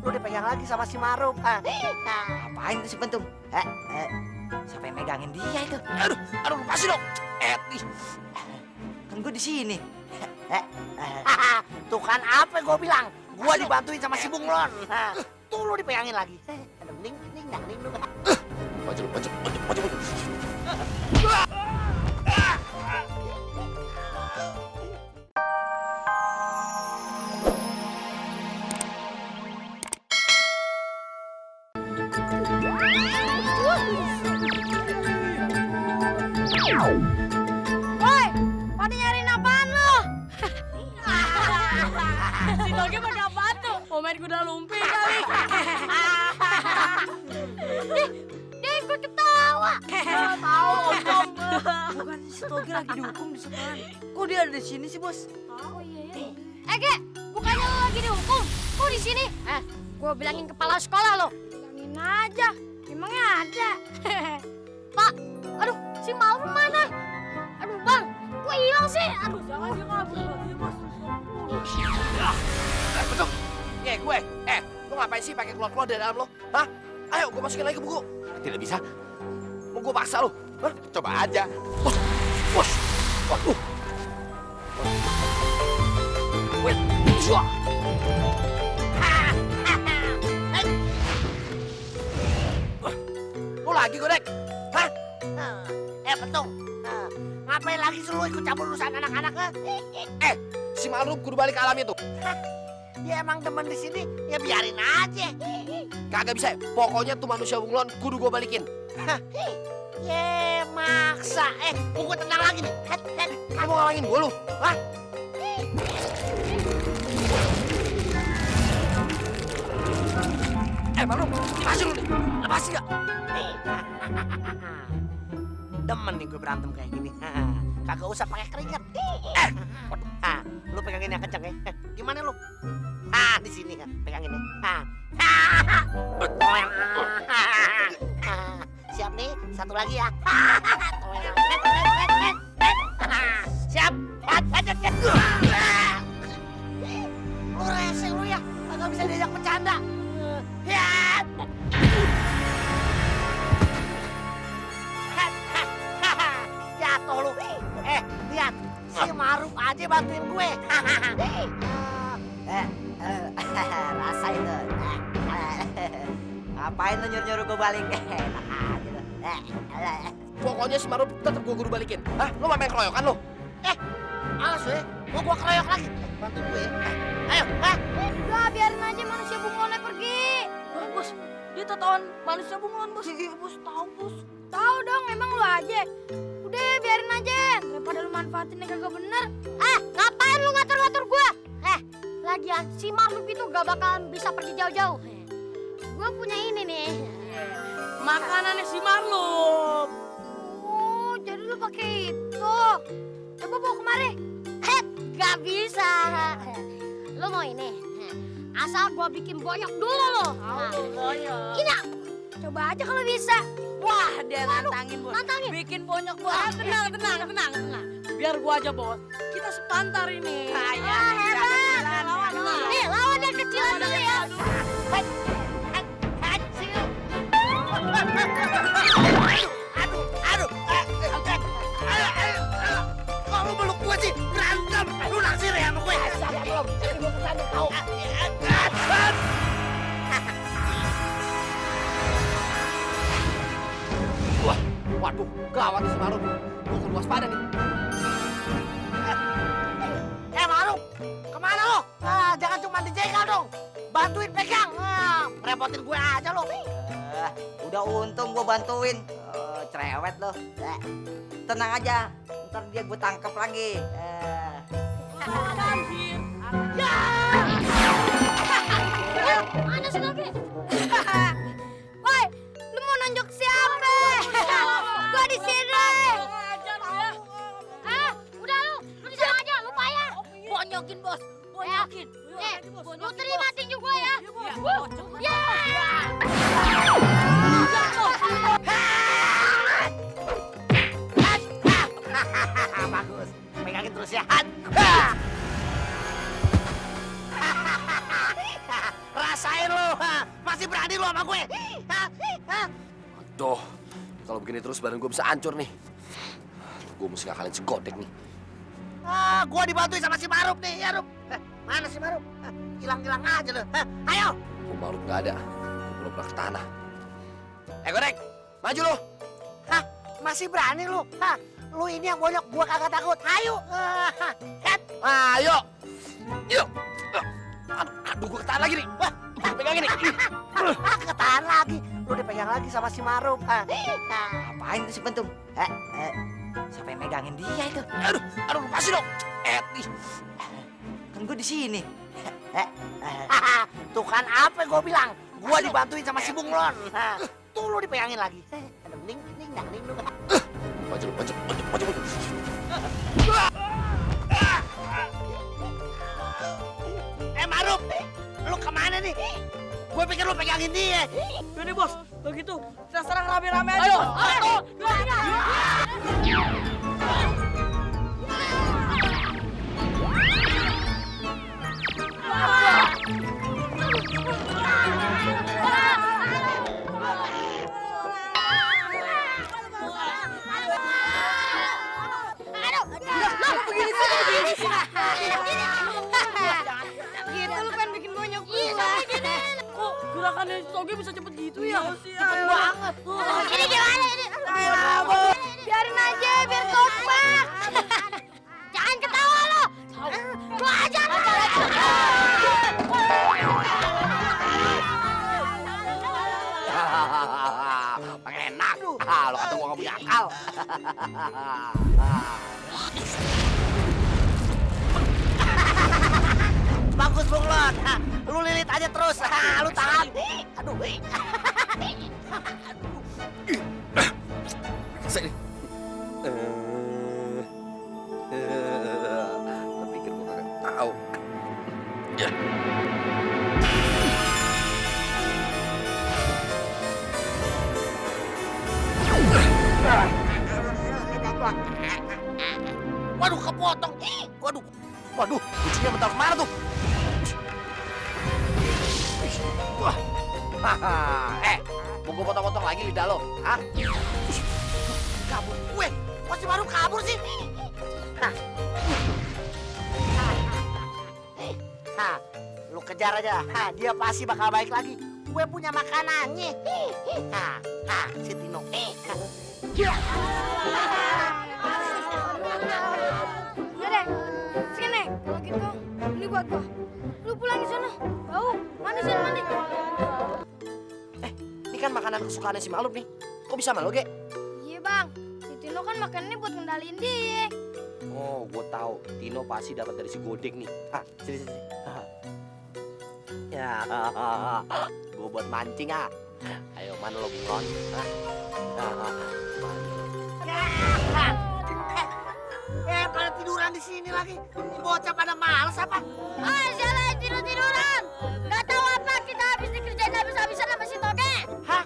lu dipegang lagi sama si Maruf. Apain tuh si Pentung? Siapa yang megangin dia itu? Aduh, lepasin dong. Nih. Kan gue di sini. Tuh kan apa gue bilang? Gua dibantuin sama si Bunglon. Tuh lu dipegangin lagi. Aduh, ning. Maju. Woi, pada nyariin apaan lo? Si Toge pakai apaan tuh? Mau main kuda lumping kali. Dia ikut ketawa. Tahu, Om. Bukan si Toge lagi dihukum di sekolah. Kok dia ada di sini sih, Bos? Oh iya. Ge, bukannya lo lagi dihukum? Kok di sini? Gua bilangin kepala sekolah lo. Bilangin aja. Emangnya ada. Pak, aduh, si Malum mana? Aduh, Bang, kok hilang sih? Aduh, jangan dia kabur lagi, Bos. Betul. Gue. Lu ngapain sih pakai keluar dari dalam lo? Hah? Ayo, gue masukin lagi ke buku. Tidak bisa. Mau gue paksa lo? Hah? Coba aja. Bos. Waduh. Wait. Zua. Lu lagi, Godek? Hah? Pentung. Ngapain lagi sih lu ikut campur urusan anak-anak? Si Maruf kudu balik ke alam itu. Dia emang demen di sini, ya biarin aja. Kagak bisa. Pokoknya tuh manusia bunglon kudu gue balikin. Ye, maksa. Gua tenang lagi nih. Lu mau ngalangin gue lu? Hah? Maruf, lepasin lu nih. Lepasin gak? Demen nih gue berantem kayak gini. Kagak usah pakai keringat. Lu pegangin yang kenceng ya. Gimana lu? Di sini pegangin ya. Siap nih, satu lagi ya. Siap. Lu rese lu ya. Kagak bisa diajak bercanda. Jatuh lu. Lihat. Si Maruf aja bantuin gue. Rasain tuh. Ngapain lu nyuruh-nyuruh gue balik? Enak aja lu. Pokoknya si Maruf tetep gue kudu balikin. Hah? Lu main keroyokan lu? Alas gue. Mau gue keroyok lagi. Bantuin gue ya. Ayo. Udah, biarin aja manusia bunglonnya pergi. Bos, dia tatoan manusia bunglon, Bos. Iya, Bos, tahu, Bos. Tahu dong, emang lu aja. Udah, biarin aja. Daripada lu manfaatin yang kagak bener. Ngapain lu ngatur-ngatur gua? Lagian si Maruf itu gak bakalan bisa pergi jauh-jauh. Gua punya ini nih. Makanannya si Marlum. Oh, jadi lu pakai itu. Coba bawa kemari. Gak bisa. Lu mau ini? Asal gua bikin bonyok dulu lo. Bonyok. Ini. Coba aja kalau bisa. Wah, dia nantangin, Bos. Nantangin. Bikin bonyok gua. Tenang. Biar gua aja, Bos. Kita sepantar ini. Hebat. Nih, lawan yang kecilan dulu ya. Aduh. Kok lu meluk gue sih? Berantem. Lu naksir ya sama gue? Sabar belum. Jadi gue kesana tahu. Waduh, gawat si Maruf. Gue kudu waspada nih. Maruf, kemana lo? Jangan cuma dijegal dong. Bantuin pegang. Repotin gue aja lo. Udah untung gue bantuin. Cerewet lo. Tenang aja. Ntar dia gue tangkap lagi. Mana sih lagi? Woi, lu mau nunjuk siapa? Gua di sini. Udah lu di sana aja, lu payah. Bonyokin, Bos. Bonyokin. Lu terima tinju gua ya. Ya. Bagus. Pegangin terus ya. Rasain lu. masih berani lu sama gue? Hah? Hah? Aduh, kalau begini terus badan gue bisa hancur nih. Gue mesti ngakalin si Godek nih. Ah, gue dibantuin sama si Maruf nih, ya Rup. Mana si Maruf? Hilang-hilang aja lu. Ayo. Gue Maruf nggak ada. Gue belum ke tanah. Godek, maju lu. Hah? Masih berani lu? Hah? Lu ini yang bonyok, gua kagak takut. Ayo. Head. Ayo. Yuk. Aduh, gue ketahan lagi nih. Wah, gue pegangin nih. Ketahan lagi. Lu dipegang lagi sama si Maruf. Apain tuh si Pentung? Siapa yang megangin dia itu? Aduh, lepasin dong. Nih. Kan gue di sini. Tuh kan apa gua bilang? Gua dibantuin sama si Bunglon. Tuh lu dipegangin lagi. Aduh, ning lu. Maju. Maruf, lu kemana nih? Gue pikir lu pegangin dia. Udah bos, begitu kita serang rame-rame aja. Ayo, Gitu lu kan bikin bonyok gua. Kok gerakannya Toge bisa cepet gitu ya? Cepet banget. Ini gimana ini? Biarin aja biar kompak. Jangan ketawa lo. Lu aja. Enak. Lo kata gue gak punya akal. Bagus Bunglon. Lu lilit aja terus. Lu tahan. Aduh. Saya pikir gue kagak tahu. Ya. Waduh, kepotong. Waduh, kucingnya mental kemana tuh? Wah. Mau gue potong-potong lagi lidah lo? Hah? Kabur gue. Kok si Maruf kabur sih? Lu kejar aja. Dia pasti bakal baik lagi. Gue punya makanannya. Si Tino. Udah deh, sini. Kalau gitu, ini buat gua. Lu pulang di sana. Bau. Mandi sini mandi. Ini kan makanan kesukaannya si Maluk nih. Kok bisa malu, Ge? Iya bang, si Tino kan makannya buat ngendaliin dia. Oh, gue tahu. Tino pasti dapat dari si Godek nih. Sini. Ya, gue buat mancing Ayo, mana lo Bunglon? Pada tiduran di sini lagi. Bocah pada males apa? Ah, salah tiduran. Gak tahu apa kita habis dikerjain habis-habisan sama si Toge. Hah?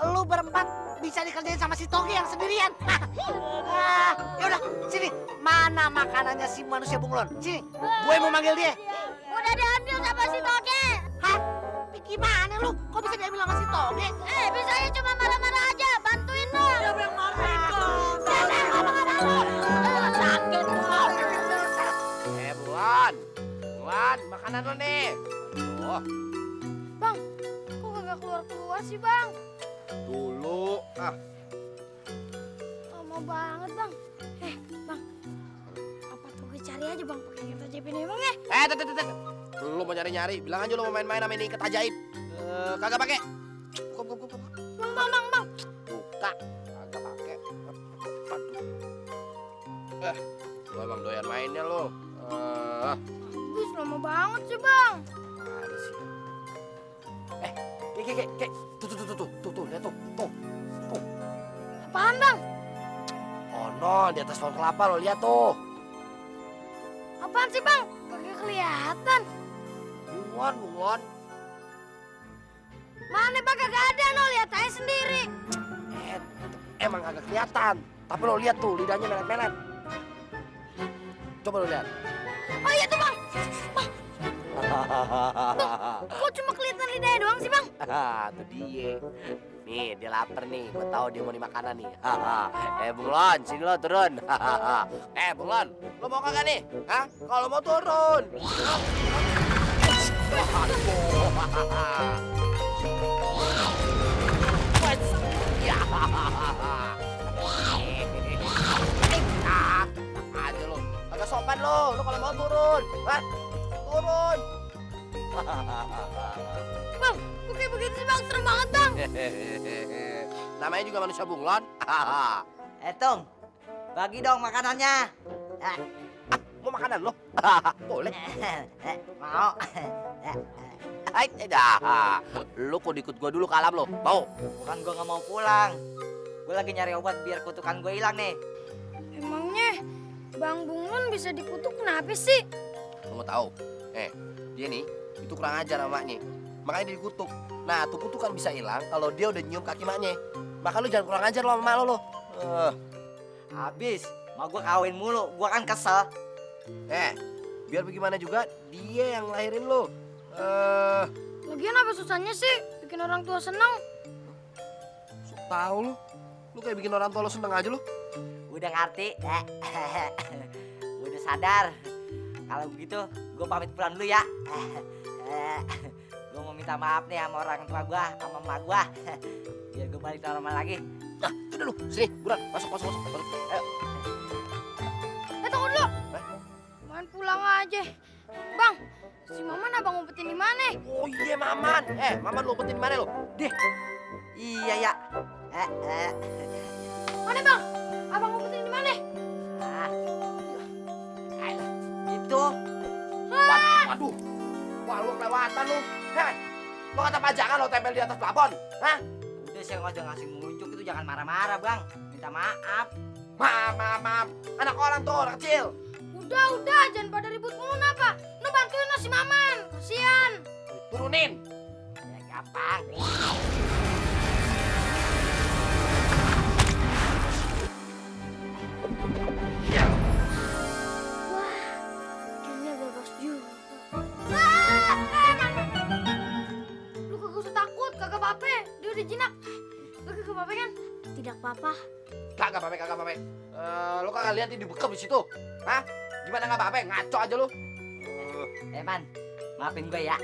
Lu berempat bisa dikerjain sama si Toge yang sendirian? Ya udah, sini. Mana makanannya si manusia Bunglon? Sini, gue mau manggil dia. Udah diambil sama si Toge. Hah? Gimana lu? Kok bisa diambil sama si Toge? Bisanya cuma marah-marah aja. Bantuin dong. Siapa yang marahin kau? Sakit. Bulan, makanan lo nih. Oh, Bang, kok kagak keluar-keluar sih bang? dulu. Lama banget bang. Bang, apa Toge cari aja bang pakai kereta JP ini bang ya? Lu mau nyari-nyari, bilang aja lu mau main-main sama ini ikat ajaib. Kagak pakai. Buka. Bang. Buka. Kagak pakai. Aduh. Lu emang doyan mainnya lu. Bus lama banget sih bang. Ada sih. Kek. Tuh, lihat tuh. Apaan bang? Oh no, di atas pohon kelapa lo lihat tuh. Apaan sih bang? Kagak kelihatan. Bunglon. Mana bang kagak ada no, lihat aja sendiri. Emang agak kelihatan. Tapi lo lihat tuh, lidahnya melet-melet. Coba lo lihat. Oh iya tuh bang. Bang, kok cuma kelihatan lidahnya doang sih, Bang? Tuh dia. Nih, dia lapar nih. Gue tahu dia mau nih makanan nih. Bunglon, sini lo turun. Bunglon, lo mau kagak nih? Hah? Kalau mau turun. Aja lo, agak sopan lo kalau mau turun. Hah? Turun. Bang, kok kayak begitu sih, Bang? Serem banget, Bang. Namanya juga manusia bunglon. Tung, bagi dong makanannya. Mau makanan lo? Boleh. Mau. Lu kok ikut gua dulu ke alam lo? Mau? Bukan gua nggak mau pulang. Gua lagi nyari obat biar kutukan gua hilang nih. Emangnya Bang Bunglon bisa dikutuk kenapa sih? Lu mau tahu? Dia nih itu kurang ajar sama maknya. Makanya dia dikutuk. Nah, tuh kutukan bisa hilang kalau dia udah nyium kaki maknya. Maka lu jangan kurang ajar lo sama mak lo. Habis, mau gua kawin mulu. Gua kan kesel. Biar bagaimana juga dia yang lahirin lo. Lagian apa susahnya sih bikin orang tua senang? Tahu lu. Lu kayak bikin orang tua lo seneng aja lo. Udah ngerti. Udah sadar. Kalau begitu, gue pamit pulang dulu ya. Gue mau minta maaf nih sama orang tua gue, sama emak gue. Biar gue balik normal lagi. Nah, udah lu. Sini, buruan. Masuk. Ayo. Tunggu dulu. Main pulang aja. Bang, si Maman abang ngumpetin di mana? Oh iya, Maman. Maman lu umpetin di mana lo? Deh. Iya ya. Mana, Bang? Abang ngumpetin di mana? Itu. Waduh. Wah, lu kelewatan lu. Lu kata pajangan lo tempel di atas plafon. Hah? Udah saya ngasih ngunjuk itu jangan marah-marah bang. Minta maaf. Maaf. Anak orang tuh, anak kecil. Udah, jangan pada ribut mulu napa? Lu bantuin lo si Maman, kasihan. Turunin. Ya gampang. Kayaknya bebas juga. Lu kagak usah takut, kagak apa-apa. Dia udah jinak. Lu kagak apa-apa kan? Tidak apa-apa. Kagak apa-apa. Lu kagak lihat di bekap di situ. Hah? Gimana nggak apa-apa? Ngaco aja lu. Man, maafin gue ya.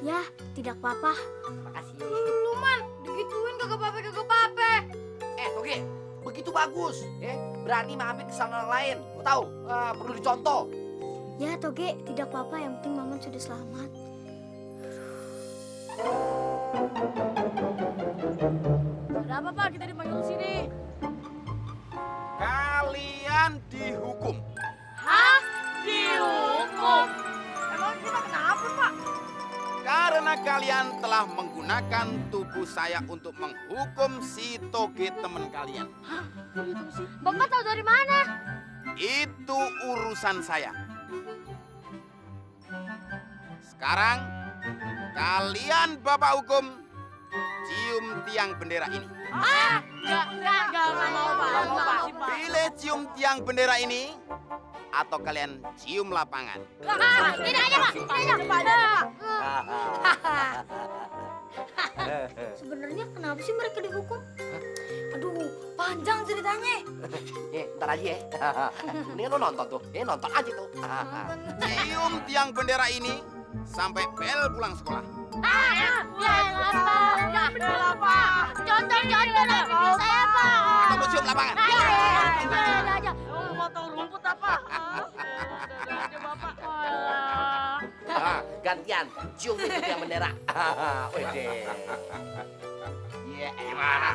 Ya, tidak apa-apa. Makasih. Lu Man, digituin kagak apa-apa. Toge, begitu bagus. Berani maafin kesalahan orang lain. Lu tahu? Perlu dicontoh. Ya, Toge, tidak apa-apa. Yang penting Maman sudah selamat. Ada apa, Pak? Kita dipanggil sini. Kalian dihukum Hah? Dihukum? Emang kita kenapa, Pak? karena kalian telah menggunakan tubuh saya untuk menghukum si Toge teman kalian. Bapak tahu dari mana? Itu urusan saya. Sekarang kalian Bapak hukum cium tiang bendera ini. Enggak mau, Pak. Pilih cium tiang bendera ini atau kalian cium lapangan. Ini aja, Pak. Sebenarnya kenapa sih mereka dihukum? Aduh, panjang ceritanya. Ntar aja ya. Mendingan lu nonton tuh. Nonton aja tuh. Cium tiang bendera ini sampai bel pulang sekolah. Jangan bener, Pak. Contoh saya, Pak. Atau mau cium lapangan. Aja. Mau tahu rumput apa? Ada Bapak. Gantian, cium itu yang bendera. Wede. Gimana?